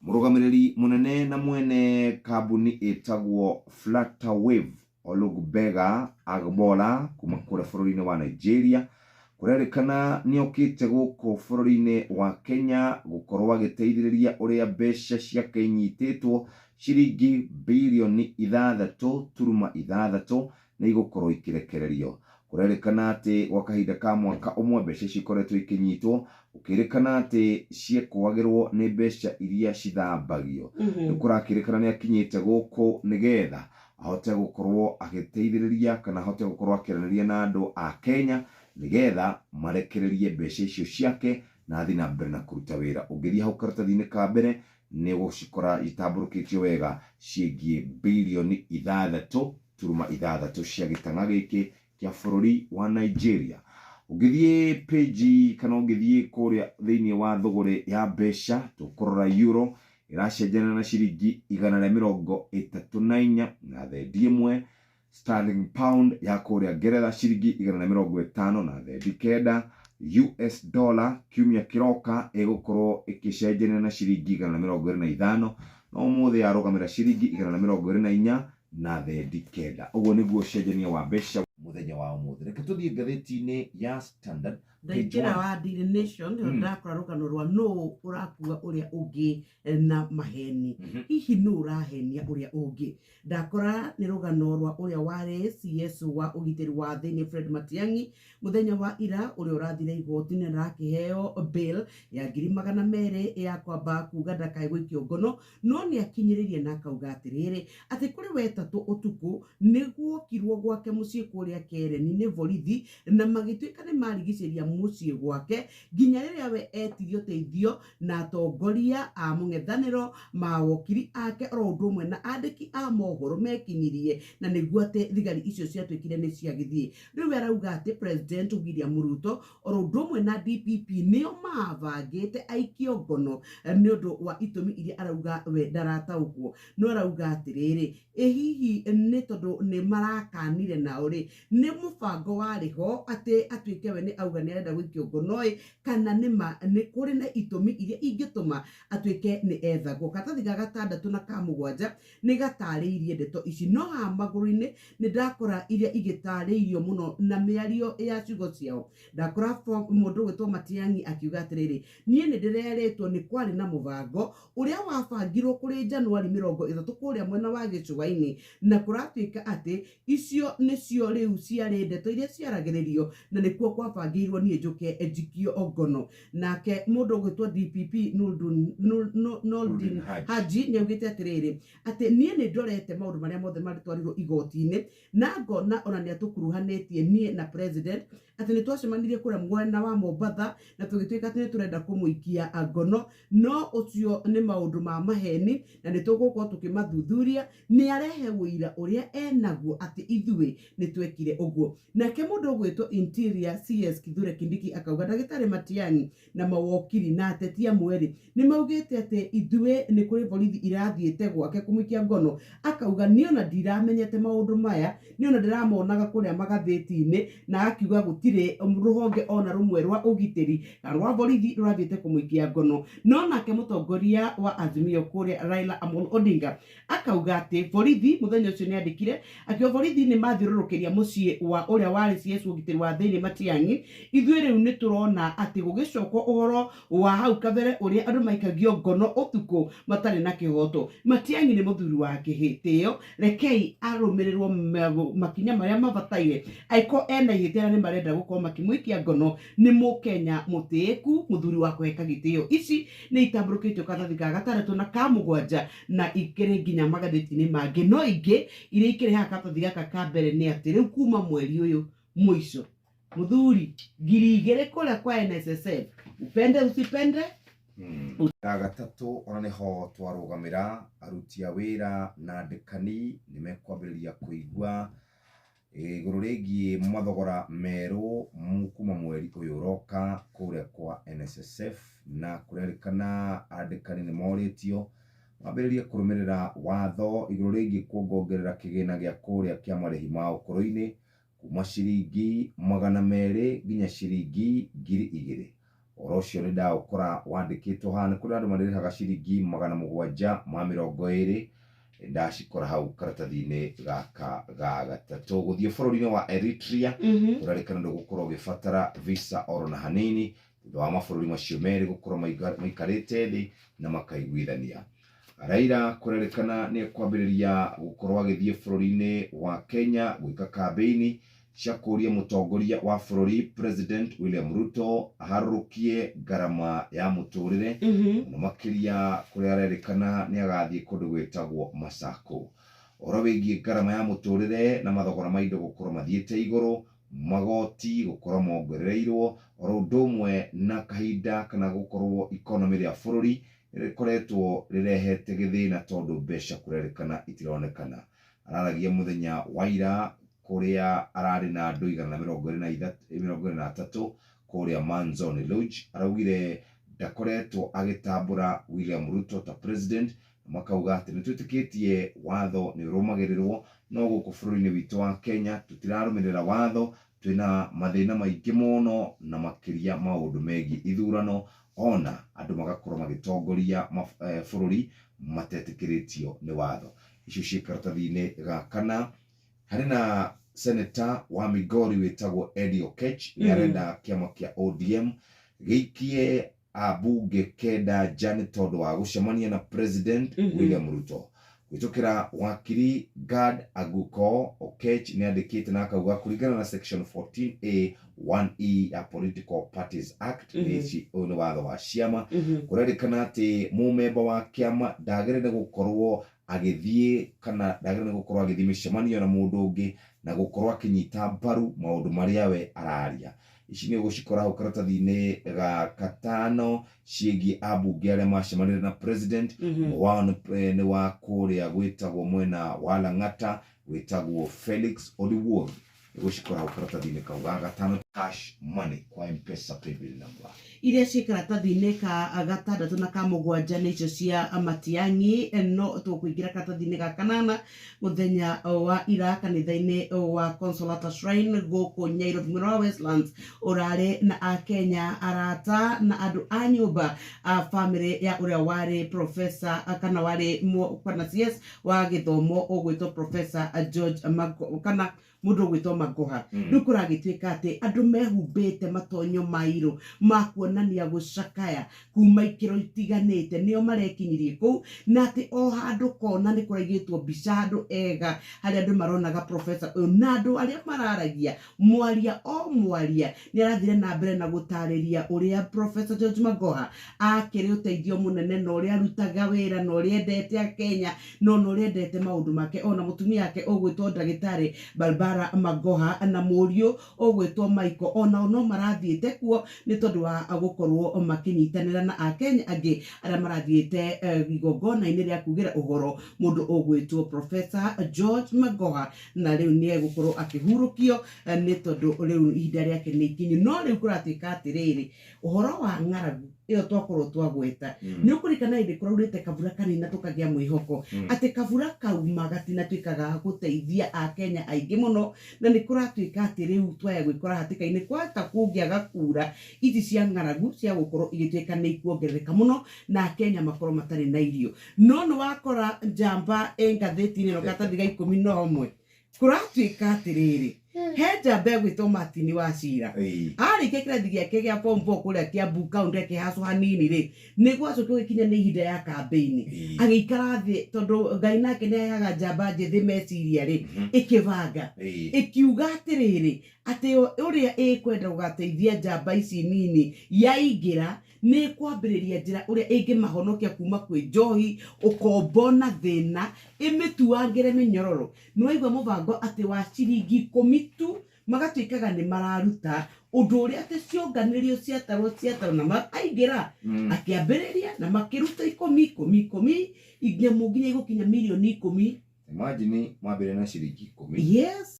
Mũrũgamĩrĩri mũnene na mwene kambuni ĩtagwo Flutterwave Olugbega Agboola kuma kũrĩa bũrũri-inĩ wa Nigeria kũrerĩkana nĩokĩte gũkũ bũrũri-inĩ wa Kenya gũkorwo agĩteithĩrĩria ũrĩa mbeca ciake inyitĩtwo ciringi birioni 6.6 nĩ igũkorwo ikĩrekererio. Kũrerĩkana atĩ gwa kahinda ka mwaka ũmwe mbeca icio ikoretwo ikĩnyitwo, gũkĩrĩkana atĩ ciekũagĩrwo nĩ mbeca iria cithambagio. Rĩu kũrakĩrĩkana nĩ akinyĩte gũkũ nĩgetha ahote gũkorwo agĩteithĩrĩria kana ahote gũkorwo akĩaranĩria na andũ a Kenya nĩgetha marekererie mbeca icio ciake na athiĩ na mbere na kũruta wĩra. Ũngĩthiĩ hau karatathi-inĩ ka mbere nĩ ũgũcikora itambũrũkĩtio wega ciĩgiĩ birioni 6.6 cia gĩtang'a gĩkĩ kĩa bũrũri wa Nigeria. Ũngĩthiĩ page kana ũngĩthiĩ kũrĩa thĩinĩ wa thũgũrĩ ya mbeca tũkũrora euro ĩracenjania na ciringi 134 na thendi ĩmwe, sterling pound ya kũrĩa Ngeretha ciringi 159, US dollar kiumia kĩroka ĩgũkorwo ĩkĩcenjania na ciringi 125 no ũmũthĩ yarũgamĩra ciringi 124 na thendi kenda. Ũguo nĩguo ũcenjania wa mbeca mũthenya wa ũmũthĩ. Reke tũthiĩ ngathĩti-inĩ ya Standard page Ndaingĩra 1. wa Daily Nation mm. Ndakora rũgano rwa nũ ũrakua ũrĩa ũngĩ na maheni. Hihi nũ ũrahenia ũrĩa ũngĩ? Ndakora nĩ rũgano rwa ũrĩa warĩ CS wa ũgitĩri wa thĩinĩ Fred Matiang'i mũthenya wa ira ũrĩa ũrathire igoti-inĩ na arakĩheo bail ya 200,000 ya kwamba kuga ndakae gũikio ngono. No nĩakinyĩrĩirie na akauga atĩrĩrĩ, atĩ kũrĩ wetatũ ũtukũ nĩguokirwo gwake mũciĩ kũrĩa Kereni nĩ borithi na magĩtuĩka nĩmarigicĩria mũciĩ gwake nginya rĩrĩa we etirie ũteithio na atongoria a mũng'ethanĩro, mawokiri ake oro ũndũ ũmwe na andĩki a mohoro mekinyirie na nĩguo atĩ thigari icio ciatuĩkire nĩciagĩthiĩ. Rĩu we arauga atĩ President William Ruto oro ũndũ ũmwe na DPP nĩo mabangĩte aikio ngono nĩ ũndũ wa itũmi iria arauga we ndarataũkwo. No arauga atĩrĩrĩ, ĩ hihi nĩ tondũ nĩ marakanire nao rĩ, nĩ mũbango warĩ ho atĩ atuĩke we nĩ auga nĩ arenda gũikio ngono ĩ, kana nĩ ma nĩ kũrĩ na itũmi iria ingĩtũma atuĩke nĩ ethagwo. Karatathi ga gatandatũ na ka mũgwanja nĩ gatarĩirie ndeto ici, no haha magũrũ-inĩ nĩ ndakora iria igĩtarĩirio mũno na mĩario ya ciugo ciao. Ndakora mũndũ ũgwĩtwo Matiang'i akiuga atĩrĩrĩ, niĩ nĩ ndĩrerĩtwo nĩ kwarĩ na mũbango ũrĩa wabangirwo kũrĩ Januari 30 kũrĩa mwena wa gĩcũa-inĩ, na kũratuĩka atĩ icio nĩcio rĩu ciarĩ ndeto iria ciaragĩrĩrio na nĩkuo kwabangĩirwo niĩ njũke njikio ngono. Nake mũndũ ũgwĩtwo DPP Noordin Haji nĩ augĩte atĩrĩrĩ, atĩ niĩ nĩ ndorete maũndũ marĩa mothe matwarirwo igoti-inĩ na ngona ona nĩ atũkuruhanĩtie niĩ na president, atĩ nĩ twacemanirie kũrĩa mwena wa Mombatha na tũgĩtuĩka atĩ nĩ tũrenda kũmũikia ngono, no ũcio nĩ maũndũ ma maheni na nĩ tũgũkorwo tũkĩmathuthuria. Nĩ arehe ũira ũrĩa enaguo atĩ ithuĩ nĩ twekire ũguo. Nake mũndũ ũgwĩtwo Interior CS Kithure Kindiki akauga ndagĩtarĩ Matiang'i na mawokiri na ateti amwe-rĩ, nĩ maugĩte atĩ ithuĩ nĩ kũrĩ borithi irathiĩte gwake kũmũikia ngono. Akauga niĩ ona ndiramenyete maũndũ maya, niĩ ona ndĩramonaga kũrĩa magathĩti-inĩ, na akiuga gũtirĩ rũhonge ona rũmwe rwa ũgitĩri kana rwa borithi rũrathiĩte kũmũikia ngono. No nake mũtongoria wa Azimio kũrĩa Raila Amolo Odinga akauga atĩ borithi mũthenya ũcio nĩ andĩkire akiuga borithi nĩ mathiũrũrũkĩria mũciĩ wa ũrĩa warĩ CS ũgitĩri wa thĩinĩ Matiang'i. Ithuĩ rĩu nĩ tũrona atĩ gũgĩcokwo ũhoro wa hau kabere ũrĩa andũ maikagio ngono ũtukũ matarĩ na kĩhoto. Matiang'i nĩ mũthuri wa kĩhĩtĩo, rekei arũmĩrĩrwo makinya marĩa mabataire. Angĩkorwo ena ihĩtia na nĩ marenda gũkorwo makĩmũikia ngono, nĩ mũkenya mũtĩĩku, mũthuri wa kũheka gĩtĩo. Ici nĩ itambũrũkĩtio karatathi ga gatandatũ na ka mũgwanja na ikĩrĩ nginya magathĩti-inĩ mangĩ. No ingĩ iria ikĩrĩ haha karatathi gaka ka mbere nĩ atĩ rĩu kuma mweri ũyũ mũico, mũthuri 2,000 kũrĩa kwa NSSF, upende usipende. Ya gatatũ ona nĩho twarũgamĩra, aruti a wĩra na andĩkani nĩ mekwambĩrĩria kũigua Igũrũ rĩgiĩ mathogora merũ kuma mweri ũyũ ũroka kũrĩa kwa NSSF na kũrerĩkana andĩkani nĩ morĩtio mambĩrĩrie kũrũmĩrĩra watho igũrũ rĩgiĩ kuongongerera kĩgĩna gĩa kũrĩa kĩa marĩhi ma ũkũrũ-inĩ kuma ciringi 200 nginya ciringi 2,000. Ũhoro ũcio nĩ ndaũkora wandĩkĩtwo haha, nĩ kũrĩ andũ marĩrĩhaga ciringi 720. Ndacikora hau karatathi-inĩ gaka ga gatatũ. Gũthiĩ bũrũri-inĩ wa Eritrea kũrerĩkana ndũgũkorwo ũgĩbatara visa oro na hanini, thutha wa mabũrũri macio merĩ gũkorwo maikarĩte thĩ na makaiguithania. Raila kũrerĩkana nĩ ekwambĩrĩria gũkorwo agĩthiĩ bũrũri-inĩ wa Kenya gwĩka kambĩini cia kũũria mũtongoria wa bũrũri President William Ruto aharũrũkie ngarama ya mũtũrĩre, mũno makĩria kũrĩa arerĩkana nĩ agathiĩ kũndũ gwĩtagwo Masako. Ũhoro wĩgiĩ ngarama ya mũtũrĩre na mathogora ma indo gũkorwo mathiĩte igũrũ, magoti gũkorwo mongerereirwo, oro ũndũ ũmwe na kahinda kana gũkorwo economy rĩa bũrũri rĩkoretwo rĩrehete gĩthĩna tondũ mbeca kũrerĩkana itironekana. Araragia mũthenya wa ira kũrĩa ararĩ na andũ 123 kũrĩa Manzoni Lodge. Araugire ndakoretwo agĩtambũra William Ruto ta president, makauga atĩ nĩ twĩtĩkĩtie watho nĩ ũrũmagĩrĩrwo, no gũkũ bũrũri-inĩ witũ wa Kenya tũtirarũmĩrĩra watho, twĩna mathĩna maingĩ mũno na makĩria maũndũ megiĩ ithurano, ona andũ magakorwo magĩtongoria bũrũri matetĩkĩrĩtio nĩ watho. Icio ciĩ karatathi-inĩ ga kana. Harĩ na senator wa Migori wĩtagwo Eddie Oketch, nĩ arenda kĩama kĩa ODM gĩikie ambunge 9 nja nĩ tondũ wa gũcemania na President William Ruto. Kũhĩtũkĩra wakiri Gad Aguko, Oketch nĩ andĩkĩte na akauga kũringana na section 14A 1E ya Political Parties Act, ũyũ nĩ watho wa ciama, kũrerĩkana atĩ mũmemba wa kĩama ndagĩrĩire gũkorwo agĩthiĩ kana ndagĩrĩire gũkorwo agĩthiĩ mĩcemanio na mũndũ ũngĩ na gũkorwo akĩnyita mbaru maũndũ marĩa we araria. Ici nĩ ũgũcikora hau karatathi-inĩ ga gatano ciĩgiĩ ambunge arĩa macemanire na president. Wao nĩ wa kũrĩa gwĩtagwo mwena wa Lang'ata, gwĩtagwo Felix Odiwuor. Nĩ gũcikora hau karatathi-inĩ kau ga gatano. Cash money kwa M-Pesa paybill number. Iria ciĩ karatathi-inĩ ka gatandatũ na ka mũgwanja nĩ icio cia Matiang'i, no tũkũingĩra karatathi-inĩ ga kanana. Mũthenya wa ira kanitha-inĩ wa Consolata Shrine gũkũ Nyairobi mwena wa Westlands ũrarĩ na akenya arata na andũ a nyũmba a family ya ũrĩa warĩ professor kana warĩ kana CS wa gĩthomo ũgwĩtwo Professor George Mago, kana mũndũ ũgwĩtwo Magoha. Rĩu kũragĩtuĩka atĩ andũ mehumbĩte matonyo mairũ ma kuonania gũcakaya kuma ikĩro itiganĩte nĩo marekinyirie kũu, na atĩ o handũ kona nĩ kũraigĩtwo mbica handũ ega harĩa andũ maronaga professor ũyũ, na andũ arĩa mararagia mwaria o mwaria nĩ arathire na mbere na gũtarĩria ũrĩa Professor George Magoha akĩrĩ ũteithio mũnene na ũrĩa arutaga wĩra na ũrĩa endete Akenya na ona ũrĩa endete maũndũ make, ona mũtumia wake ũgwĩtwo ndagĩtarĩ Barbara Magoha na mũriũ ũgwĩtwo Michael, onao no marathiĩte kuo nĩ tondũ wa gũkorwo makĩnyitanĩra na Akenya angĩ arĩa marathiĩte igongona-inĩ rĩa kugĩra ũhoro mũndũ ũgwĩtwo Professor George Magoha, na rĩu nĩ egũkorwo akĩhurũkio nĩ tondũ rĩu ihinda rĩake nĩ ikinyu. No rĩu kũratuĩka atĩrĩrĩ, ũhoro wa ng'aragu ĩyo twakorwo twagweta, nĩ ũkũririkana hĩndĩ kũraurĩte kabura kanini na tũkagĩa mwĩhoko atĩ kabura kauma gatinatuĩkaga gũteithia Akenya aingĩ mũno, na nĩ kũratuĩka atĩ rĩu twaya gwĩkora hatĩka-inĩ kwata kũngĩaga kura ici cia ng'aragu cia gũkorwo igĩtuĩka nĩ ikuongerereka mũno na Akenya makorwo matarĩ na irio. No nĩ wakora njamba ĩ ngathĩti-inĩ ĩno karatathi ga 11, kũratuĩka atĩrĩrĩ, he njamba ĩgwĩtwo Martin Wachira. Arĩkia kĩrathi gĩake gĩa form 4 kũrĩa Kiambu County akĩhacwo hanini rĩ, nĩguo acoke gũgĩkinya nĩ ihinda ya kambĩini, agĩikara thĩ tondũ Ngai nake nĩ aheaga njamba njĩthĩ meciria rĩ, ĩkĩbanga ĩkiuga atĩrĩrĩ atĩ ũrĩa ĩkwenda gũgateithia njamba ici nini yaingĩra nĩ kwambĩrĩria njĩra ũrĩa ĩngĩmahonokia kuma kwĩ njohi, ũkombo na thĩna, ĩmĩtuangĩre mĩnyororo. Nĩ waigua mũbango atĩ wa ciringi 10 tu magatuĩkaga nĩ mararuta ũndũ ũrĩa atĩ cionganĩrio ciatarwo ciatarwo na aingĩra akĩambĩrĩria na makĩruta 10 10 10 nyamũ nginya igũkinya mirioni 10. Imagine mambĩrĩria na ciringi 10. Yes.